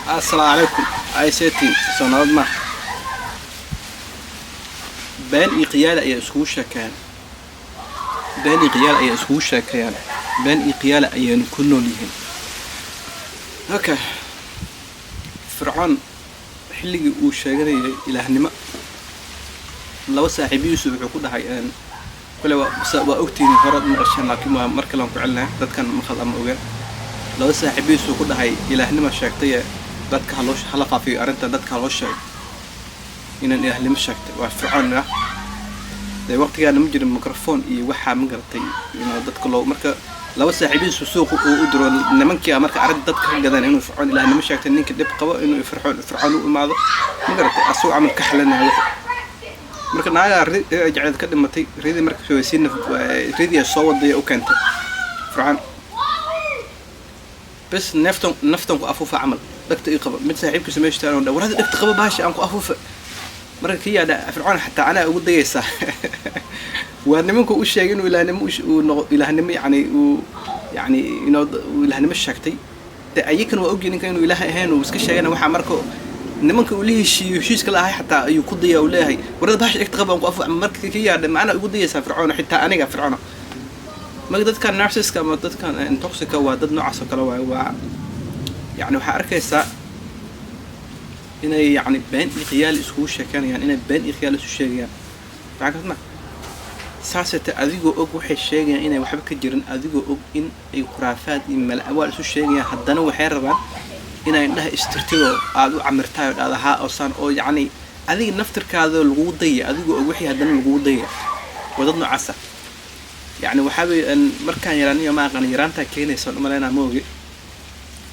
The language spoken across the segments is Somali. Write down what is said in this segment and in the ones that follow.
Assalaamu calaykum. Aysetin soo nabad ma been iyo khiyaali ayaa iskugu sheekeeyaan, been iyo khiyaali ayaa iskugu sheekeeyaan, been iyo khiyaali ayaynu ku nool yihiin. Okay, Fircoon xilligii uu sheeganayay ilaahnimo, laba saaxiibihiisu wuxuu ku dhahay, kule waa ogtihiin, horaad maqasheen, laakiin waa mar kale aan ku celinaya, dadkan maqal ama ogaan. Laba saaxiibihiisu ku dhahay, ilaahnimo sheegtaye, dadka haloo hala faafiyo arrintan, dadka haloo sheego inaan ilaahnimo sheegtay. Waa Fircoon ah dee, waqtigaana ma jirin microphone iyo waxaa, ma garatay, inuu dadka loo. Marka laba saaxiibihiisu suuqa uu u diro nimankii, marka arrinta dadka ka gadaan inuu Fircoon ilaahnimo sheegtay, ninka dhib qabo inuu Fircoon u imaado, ma garatay, asagoo camal ka xalinayo. Marka naagaa jecleed ka dhimatay ridii, marka sii naf ridii soo waday u keentay Fircoon. Bes, neeftan naftan ku afuufa camal, dhagta ii qaba. Mid saaxiibkiisa meesha taagan oo, warada dhagta qaba, baasha aan ku afuufa. Marka kii yaadha, Fircoon xataa anaa ugu dayaysaa? Waa nimanku u sheegay inuu ilaahnimo uu noqo, ilaahnimo, yani uu yani inuu uu ilaahnimo sheegtay. De ayakan waa ogyihin ninka inuu ilaah ahayn, uu iska sheegana waxaa. Marka nimanka uu la heshiiyo, heshiiska la ahay, xataa ayuu ku daya, uu leeyahay, warada baasha dhegta qaba, aan ku afuufa. Marka kii yaadha, macnaa ugu dayaysaa Fircoon xitaa aniga Fircoon? Marka dadkan narcissistka ama dadkan toxica waa dad noocaas oo kale waaye. Waa yani waxaa arkaysaa inay yani been iyo khiyaali iskugu sheekeynayaan, inay been iyo khiyaali isu sheegayaan. Waxaa kasma saasete, adigoo og waxay sheegayaan inay waxba ka jirin, adigoo og in ay khuraafaad iyo mala-awaal isu sheegayaan, haddana waxay rabaan inay indhaha istirtidoo aada u camirtaay oo dhahda haa oo saan oo yacni adiga naftirkaada lagugu dayaya, adigoo og wixii haddana lagugu dayaya. Waa dad noocaas ah. Yacni waxaa weeye, markaan yaraaniyo, ma aqaan yaraantaa keenaysa, umaleynaa, ma ogi,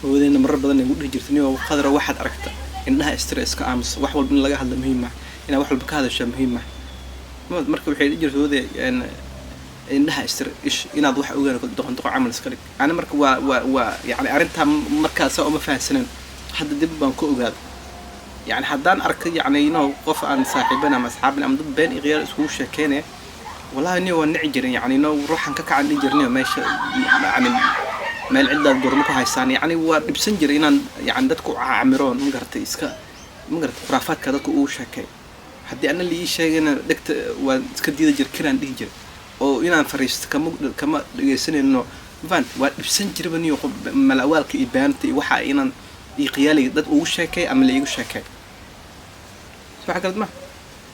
hooyadeena marar badan ay ugu dhihi jirtay, niyo qadara, waxaad aragta indhaha istira, iska aamusa, wax walba in laga hadla muhiim ah, inaad wax walba ka hadashaa muhiim ah. Marka waxay dhihi jirtay hooyaday, indhaha istira, ish inaad wax ogaan, doqon doqon camal iska dhig. Ani marka waa yani arrintaa markaas saa uma fahansanen, hadda dib baan ku ogaaday. Yani haddaan arkay yani qof aan saaxiiban ama asxaabin ama dad been iyo khiyaal iskugu sheekeynaya, wallahi niyo waan nici jirin, yani ruuxan ka kacan dhihi jirniyo meesha, yani meel ciddaad gurmo ku haysaan. Yani waa dhibsan jiray inaan yani dadku camiroon, ma garatay, iska, ma garatay, khuraafaadka dadka ugu sheekeey. Haddii ana la ii sheegayna, dhegta waan iska diida jir, kiraan dhihi jiray oo inaan fariisto kama dhegaysanayno, ma fahamtay? Waa dhibsan jiraba niyo malawaalka iyo beenta iyo waxa inaan iyo khiyaaliga dad ugu sheekeey ama la iigu sheekeey. Waxa kalad ma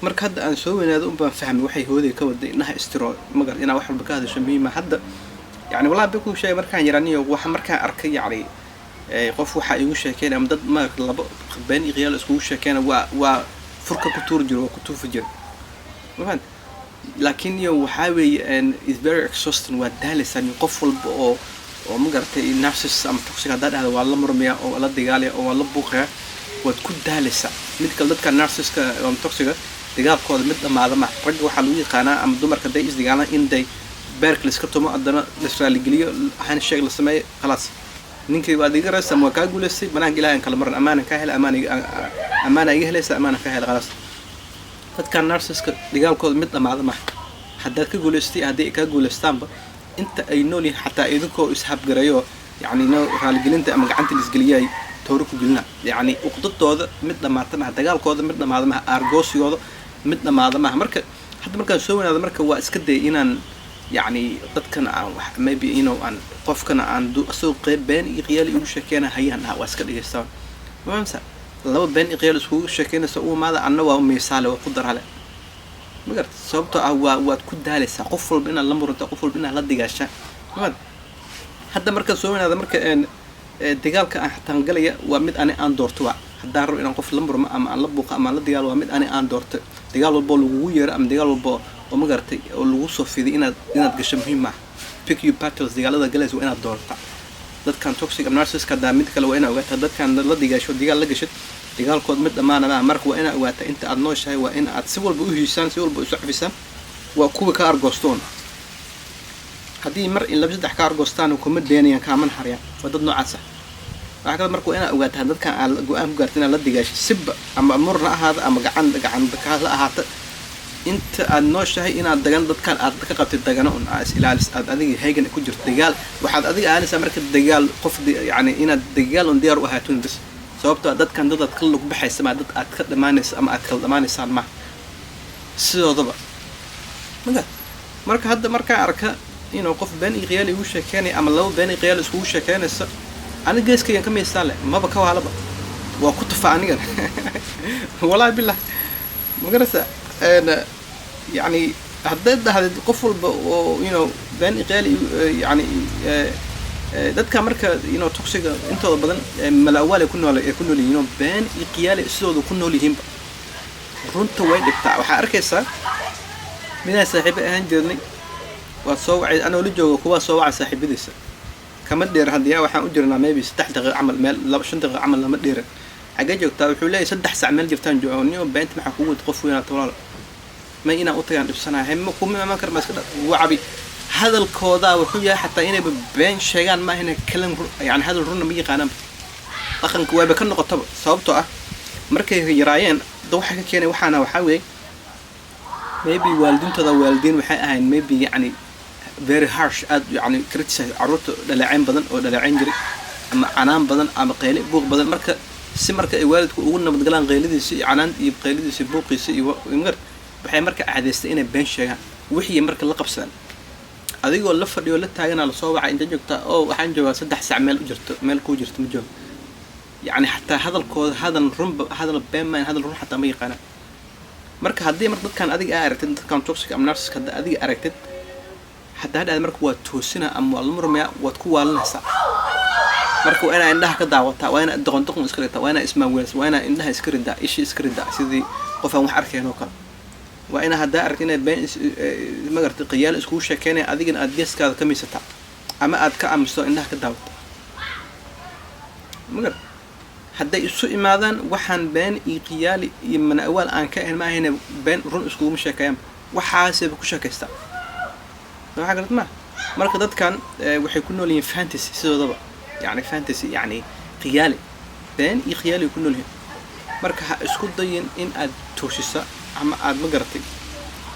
marka hadda aan soo weynaado un baan fahmay waxay hooday ka waday, indhaha istiro, magar inaa wax walba ka hadasho muhiima. Hadda yani wallahi bay ku sheegay, markaan yaraniyo waxa markaan arkay yani qof waxaa iigu sheekeynaya ama dad maarata laba been iyo khiyaal iskugu sheekeyna, waa furka ku tuuri jiro, waa ku tuufi jiro, ma fahamtay? Laakiin iyo waxaa weeye, is very exhausting, waa daalaysaa qof walba oo ma garatay narcissist ama toxic haddaa dhahda waa la murmaya oo waa la dagaalaya oo waa la buuqaya, waad ku daalaysaa. Mid kale, dadka narcissistka ama toxiga dagaalkooda mid dhamaada ma. Ragga waxaa lagu yaqaanaa ama dumarka hadday isdagaalaan in day beerka laiska tumo, haddana laisraaligeliyo, handshake la sameeyo, khalaas, ninkii waad iga raysa ama waa kaa guulaystay, banaanka ilahay aan kala maran, amaanan kaa hela, amaan amaana iga helaysa, amaanan kaa hela, khalaas. Dadkan narcissistka dagaalkooda mid dhamaada maha. Haddaad ka guulaystay, haddii ay kaa guulaystaanba, inta ay nool yihiin, xataa idinkoo ishabgarayo, yacni no raaligelinta ama gacanta laisgeliyay, tooro ku gelina. Yacni uqdadooda mid dhamaata maha, dagaalkooda mid dhamaada maha, aargoosigooda mid dhamaada maha. Marka hadda markaan soo weynaado, marka waa iska dayay inaan yacni dadkan aan wax maybe aan qofkana aan asagoo qeyb been iyo khiyaali igu sheekeyna hayaan dhaha, waa iska dhegeystaa, ma fahamsa? Laba been iyo khiyaali iskugu sheekeynaysa u imaada, anna waa miisaale, waa ku darale, ma garata? Sababtoo ah waad ku daalaysaa qof walba inaad la muranta, qof walba inaad la digaashaa, ma hadda markaan soo weynaada. Marka dagaalka aan xataan galaya waa mid ani aan doorto. Waa haddaan rabo inaan qof la murmo ama aan la buuqo ama aan la dagaalo, waa mid ani aan doorto. Dagaal walba oo lagugu yeero ama dagaal walba oo, ma garatay, oo lagu soo fiday inaad gasho muhiim maaha. Pick your battles, dagaalada galaysa waa inaad doorta. Dadkan toxic ama narcissistka haddaa, mid kale waa inaad ogaataa, dadkan la digaasho, dagaal la gashid, dagaalkood mid dhammaana maaha. Marka waa inaad ogaataa inta aad nooshahay waa in aad si walba u hiisaan, si walba isu cafisaan. Waa kuwa ka argoostoon, haddii mar in laba saddex ka argoostaan, kuma deenayaan, kaamana harayaan. Waa dad noocaas ah. Waxaa kale marka waa inaad ogaataa dadkan aad go-aan ku gaarta inaad la digaasho, siba ama murna ahaada ama gacan gacan la ahaata, inta aad nooshahay inaad dagan dadkan aad ka qabtid dagano un aa is ilaalis, aad adiga heegan ku jirto dagaal. Waxaad adiga ahaanaysaa marka dagaal qof yani inaad dagaal un diyaar u ahaatun bas. Sababtoo ah Sababtoo ah dadkan dad aad kala lug baxaysa ma, dad aad ka dhamaanaysa ama aad kala dhamaanaysaan ma sidoodaba maga. Marka hadda markaan arka inuu qof been iyo khiyaali igu sheekeynaya ama laba been iyo khiyaali iskugu sheekeynaysa, aniga geeskaygan ka miisaan leh, maba ka waalaba, waa ku tufa anigan, wallahi billah. Magarasa yani haddaad dhahdid qof walba oo been iyo khiyaali, yani dadka marka toxic-ga intooda badan mala-awaal ay ku nool yihiin oo been iyo khiyaali sidooda ku nool yihiinba, runta way dhibtaa. Waxaa arkaysaa midaan saaxiibo ahaan jirnay, waa soo wacay anoo la joogo, kuwaa soo wacay saaxiibadiisa. Kama dheer haddiya, waxaan u jirnaa maybe 3 daqiiqo camal, meel laba 5 daqiiqo camal lama dheeran. Xaggee joogtaa? Wuxuu leeyahay 3 sac meel jirtaan joogo. Niyo, beenta maxaa kugu wad? Qof weynaa walaal, may inaan u tagaan dhibsanaya hema kuma imaan kara, ma iska wacabi. Hadalkoodaa wuxuu yahay xataa inayba been sheegaan ma ahina kalan, yani hadal runna ma yaqaanaanba, dhaqanka waaba ka noqotaba. Sababtoo ah markay yaraayeen da waxaa ka keenay waxaana waxaa weeye maybe waalidiintooda, waalidiin waxay ahayn maybe yani very harsh, aad yani criticize carruurta, dhaleeceyn badan oo dhaleeceyn jiray ama canaan badan ama qeyli buuq badan. Marka si marka ay waalidku ugu nabadgalaan qeyladiisi iyo canaan iyo qeyladiisi buuqiisi iyo mar waxay marka caadaystay inay been sheegaan wixii marka la qabsadaan. Adigoo la fadhiyo la taaganaa lasoo wacay: "Inta joogtaa?" "Oo waxaan joogaa 3 sac meel u jirto, meel kuu jirto ma joogo." Yacni xataa hadalkooda hadal runba, hadal been maan, hadal run xataa ma yaqaanaan. Marka haddii marka dadkan adiga aa aragtid, dadkan toxic ama narcissist hadda adiga aragtid, haddaa dhahda marka waa toosina ama waa la murmaya, waad ku waalanaysaa. Marka waa inaa indhaha ka daawataa, waa inaa doqon doqon iska dhigtaa, waa inaa ismaaweelsa, waa inaa indhaha iska ridaa, isha iska ridaa, sidii qof aan wax arkayn oo kale. Waa inaa haddaa aragtid inay been magartay khiyaalo iskugu sheekeynaya, adigana aad geeskaada ka miisataa ama aad ka aamusto, indhaha ka daawata magar. Hadday isu imaadaan, waxaan been iyo khiyaali iyo mana-awaal aan ka ahayn ma ahayne, been run iskuguma sheekeeyaan, waxaasayba ku sheekaystaa. Waxaa garat ma. Marka dadkan waxay ku nool yihiin fantasy sidoodaba, yani fantasy, yani khiyaali, been iyo khiyaali ay ku nool yihiin. Marka ha isku dayin in aad toosisa ama aad ma garatay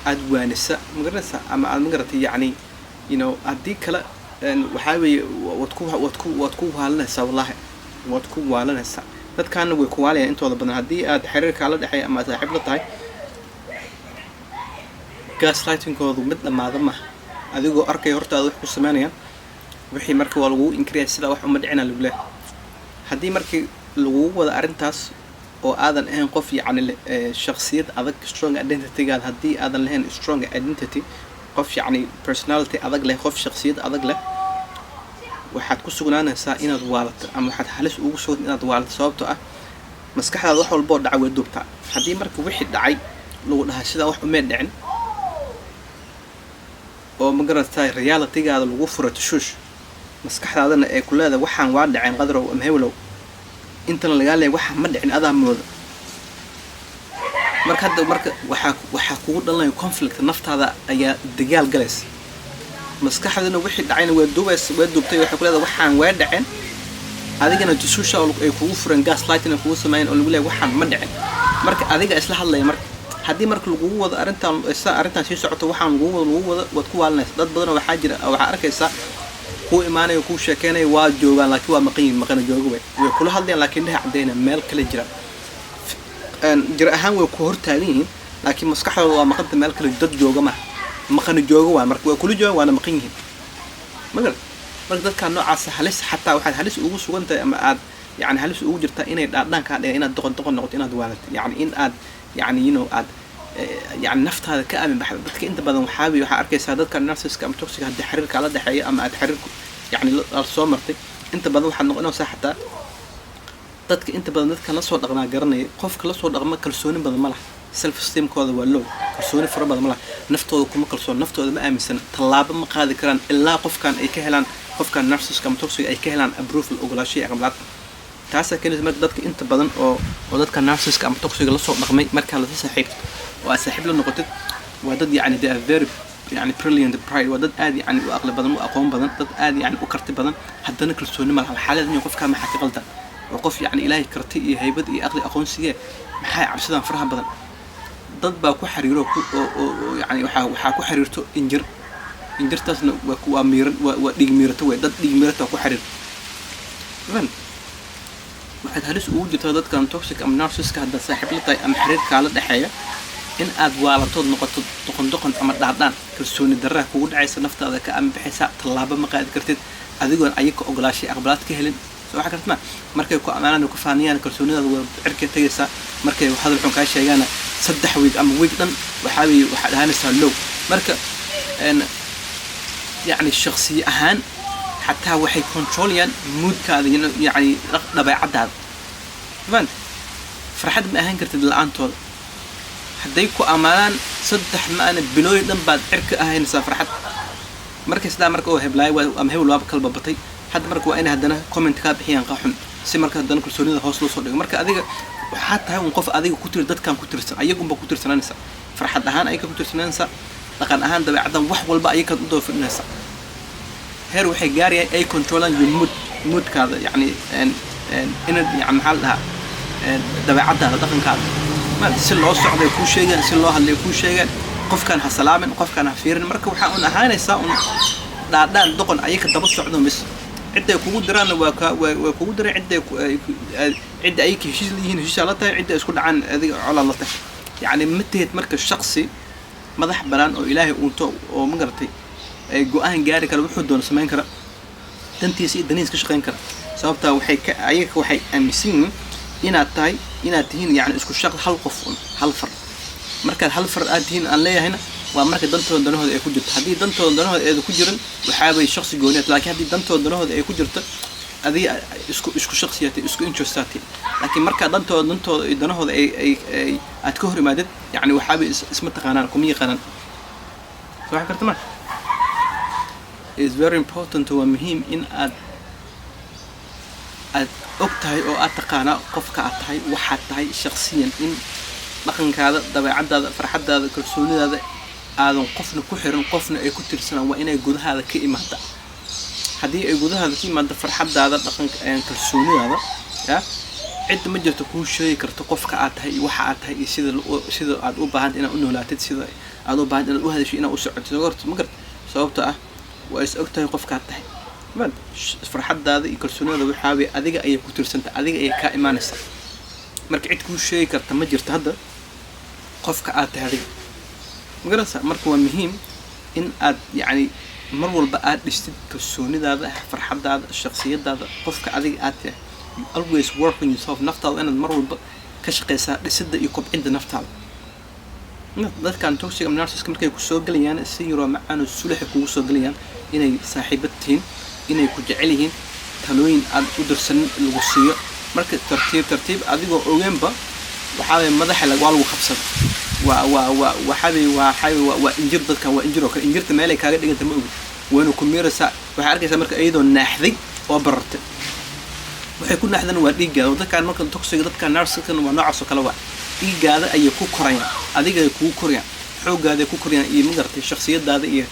aad waanisa, ma garanaysaa, ama aad ma garatay yacni haddii kale waxaa weeye waad ku waalanaysaa, wallahi waad ku waalanaysaa. Dadkaana way ku waalayaan intooda badan haddii aad xiriirkaa la dhexeeya ama aad saaxiib la tahay. Gaslightingkoodu mid dhammaada maaha. Adigoo arkaya hortaada wax ku sameynayaan wixii, marka waa lagugu inkiraya, sidaa wax uma dhicina lagu leeyahay. Haddii markii lagugu wada arrintaas oo aadan ahayn qof yacni shakhsiyad adag, strong identitygaada, haddii aadan lahayn strong identity, qof yacni personality adag leh, qof shakhsiyad adag leh, waxaad ku sugnaanaysaa inaad waalato ama waxaad halis ugu sugan inaad waalato. Sababtoo ah maskaxdaada wax walboo dhaca way duubtaa. Haddii marka wixii dhacay lagu dhahaa sidaa wax umee dhicin oo ma garataa realitygaada lagu furo tashuush, maskaxdaadana ay ku leedahay waxaan waa dhaceen qadrow ama hewlow, intana lagaa leeyahay waxaan ma dhicin, adaa mooda. Marka hadda marka waxaa kugu dhalanaya conflict, naftaada ayaa dagaal galaysa. Maskaxdana wixii dhacayna way duubays, way duubtay, waxay ku leedahay waxaan waa dhaceen. Adigana tusuusha oo ay kugu fureen, gaslighting ay kugu sameeyeen oo lagu leeyahay waxaan ma dhicin. Marka adiga isla hadlaya. Marka haddii marka lagugu wado arrintan, sa arrintan sii socoto, waxaan lagugu wado, lagugu wado, waad ku waalanaysa. Dad badanoo waxaa jira, waxaa arkaysaa kuu imaanaya, kuu sheekeynaya, waa joogaan laakiin waa maqan yihin, maqana jooga way kula hadlayaan laakiin indhaha cadeyna meel kale jira. Jir ahaan way ku hortaagan yihiin laakiin maskaxdooda waa maqanta, meel kale dad jooga maha, maqana jooga waa. Marka waa kula joogaan waana maqan yihiin magar. Marka dadkaa noocaasa halis, xataa waxaad halis ugu sugan tahay ama aad yani halis ugu jirtaa inay dhaadhaan kaa dhigaan inaad doqon doqon noqoto, inaad waalato, yani in aad yani aad yani naftaada ka aamin baxda. Dadka inta badan waxaa weye waxaa arkaysaa dadka narcissistka ama toxic, haddii xiriirka la dhexeeya ama aad xiriirku yani la soo martay, inta badan waxaad noqonaysaa, xataa dadka inta badan dadka la soo dhaqmaa garanaya, qofka la soo dhaqma kalsooni badan ma laha, self esteemkooda waa low, kalsooni fara badan ma laha, naftooda kuma kalsoon, naftooda ma aaminsana, tallaabo ma qaadi karaan ilaa qofkan ay ka helaan, qofkan narcissistka ama toxic ay ka helaan approval, ogolaasho iyo aqbalaad. Taasaa keenaysa marka dadka inta badan oo dadka narcissistka ama toxiga lasoo dhaqmay, markaa lasa saaxiibto oo aad saaxiib la noqotid, waa dad yani they are very yani brilliant bright, waa dad aad yani u aqli badan, u aqoon badan, dad aad yani u karti badan, haddana kalsooni ma laha. Waxaa leedahay qofkaa maxaa ka qaldan? Oo qof yani Ilaahay karti iyo haybad iyo aqli aqoon siiyee, maxay cabsidaan faraha badan? Dad baa ku xiriiro ku oo yani waxaa ku xiriirto injir, injirtaasna waa miiran, waa dhiig miirato wey, dad dhiig miirata waa ku xiriir. Faham? Waxaad halis ugu jirtaa dadkan toxic ama narcissistka haddaad saaxiib la tahay ama xiriir kaala dhexeeya in aad waalatood noqoto, doqon doqon ama dhaadhaan. Kalsooni darraa kugu dhacaysa, naftaada ka ambixaysa, tallaabo ma qaadi kartid adigoon ayaga ogolaashay, aqbalaad ka helin. Soo waxa kartma markay ku ammaanaan, ku faaniyaan, kalsoonidaada waa cirkay tagaysaa. Markay hadal xun kaa sheegaana, 3 week ama week dhan waxaa weeye waxaad ahaanaysaa low. Marka yacni shakhsiye ahaan xataa waxay controlayaan moodkaada, yacni dabeecadaada. Fahant? Farxad ma ahaan kartid la-aantooda. Hadday ku ammaanaan, 3 ma aana bilooyin dhan baad cirka ahaynaysaa farxad. Markay sidaa marka oo heblaayo ama hebel waaba kala babatay hadda, marka waa inay haddana comment kaa bixiyaan qaxun, si marka haddana kalsoonida hoos loo soo dhigo. Marka adiga waxaa tahay un qof adiga ku tir dadkan ku tirsan, ayagunba ku tirsananaysa. Farxad ahaan ayaga ku tirsananaysa, dhaqan ahaan, dabeecadan, wax walba ayakaad u daba fadhinaysa. Heer waxay gaarayaan ay controlaan your mood, moodkaada, yacni inaad yani maxaa la dhahaa, dabeecadaada, dhaqankaada. Si loo socday kuu sheegaan, si loo hadlay kuu sheegaan, qofkaan ha salaamin, qofkaan ha fiirin. Marka waxaa un ahaanaysaa un dhaadhaan, doqon ayaka daba socdo mis. Cidday kugu diraanna waa ka waa kugu diran. Cidda ayaka heshiis la yihiin heshiisaa la tahay, cidda isku dhacaan adiga colaa la tahay. Yacni ma tihid marka shaqsi madax banaan oo Ilaahay uunto oo, ma garatay, ay go-aan gaari kara, wuxuu doono samayn kara, dantiisa iyo danihiis ka shaqayn kara. Sababtaa waxay ka ayaga waxay aaminsan yihiin inaad tahay, inaad tihiin yani isku shaq, hal qof un, hal far. Markaad hal far aad tihiin aan leeyahayna waa marka dantooda, danahooda ay ku jirto. Haddii dantooda, danahooda eeda ku jirin, waxaabay shaqsi gooniyaad. Laakiin haddii dantooda, danahooda ay ku jirto, adiga isku shaqsiyaati, isku interestaati. Laakiin markaa dantooda iyo danahooda ay aad ka hor imaadid, yacni waxaabay isma taqaanaan, kuma yaqaanaan. Soo waxa karta ma is very important. Waa muhiim in aad og tahay oo aad taqaanaa qofka aad tahay, waxaad tahay shaqsiyan, in dhaqankaada, dabeecadaada, farxadaada, kalsoonidaada aadan qofna ku xirin, qofna ay ku tirsanaan. Waa inay gudahaada ka imaada. Haddii ay gudahaada ka imaado farxadaada, dhaqanka, kalsoonidaada, ya cidda ma jirto kuu sheegi karto qofka aad tahay iyo waxa aad tahay iyo sida aad u baahanta inaad u noolaatid, sida aad u baahanta inaad u hadasho, inaad u socotid. Horta ma garta, sababta ah waa is og tahay qofkaad tahay. Farxadaada iyo kalsoonidaada waxaaway adiga ayay ku tirsantay, adiga ayay kaa imaanaysaa. Marka cid kuu sheegi karta ma jirto hadda qofka aad tahay adiga, ma garanaysaa? Marka waa muhiim in aad yacni mar walba aad dhistid kalsoonidaada, farxadaada, shaksiyadaada, qofka adiga aad tahay. You always work on yourself. Naftaada inaad mar walba ka shaqeysaa, dhisidda iyo kobcinta naftaada. Dadkan toxic ama narcissistka markay kusoo gelayaan, si yaroo macaan oo sulaxa kugu soo gelayaan, inay saaxiibad tihiin, inay ku jecel yihiin, talooyin aad u dirsanin lagu siiyo. Marka tartiib tartiib adigoo ogeenba waxaa madaxa waa lagu qabsada. Waa waxaa waa injir. Dadkan waa injir oo kale. Injirta meelay kaaga dhiganta ma ogid, wayna ku miiraysaa. Waxaa arkaysaa marka iyadoo naaxday oo barartay. Waxay ku naaxdana waa dhiiggaada. Dadkaan marka toxiga, dadkan narcissistkana waa noocaas oo kale. Waa dhiiggaada ayay ku korayaan, adiga ay kugu korayaan, xooggaada ay ku korayaan iyo, ma garatay, shaksiyadaada iyo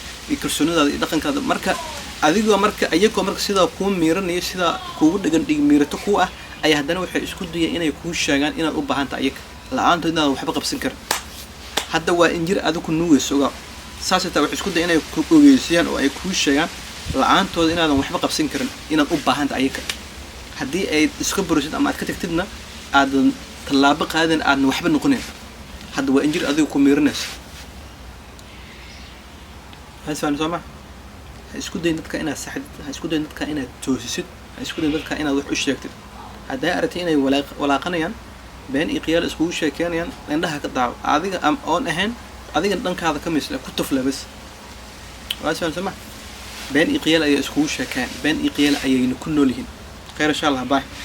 kalsoonidaada iyo dhaqankaada. Marka adigoo marka iyagoo marka sidaa kuu miiranayo, sidaa kuugu dhagan, dhig miirato kuu ah, ayaa haddana waxay isku dayaan inay kuu sheegaan inaad u baahan tahay iyaga, la-aantood inaadan waxba qabsan karin. Hadda waa injir adigu ku nuugayso, ogaa. Saas taa waxay isku dayaan inay ku ogeysiyaan oo ay kuu sheegaan la-aantooda inaadan waxba qabsan karin, inaad u baahan tahay ayaga. Haddii ay iska burisid ama aad ka tagtidna, aadan tallaabo qaadin, aadna waxba noqonayn. Hadda waa injir adiga ku miirinayso. Hasfahmi soo ma? Ha isku dayin dadka inaad saxdid, ha isku dayin dadka inaad toosisid, ha isku dayin dadka inaad wax u sheegtid. Hadday aragtay inay walaaqanayaan, been iyo qiyaal iskugu sheekeynayaan, indhaha ka daawo. Adiga am oon ahayn, adiga dhankaada ka misle ku tufle bas. Waa isfahmi soo ma? Been iyo qiyaal ayay iskugu sheekeeyaan, been iyo qiyaal ayayna ku nool yihiin. Khayr insha Allah, bye.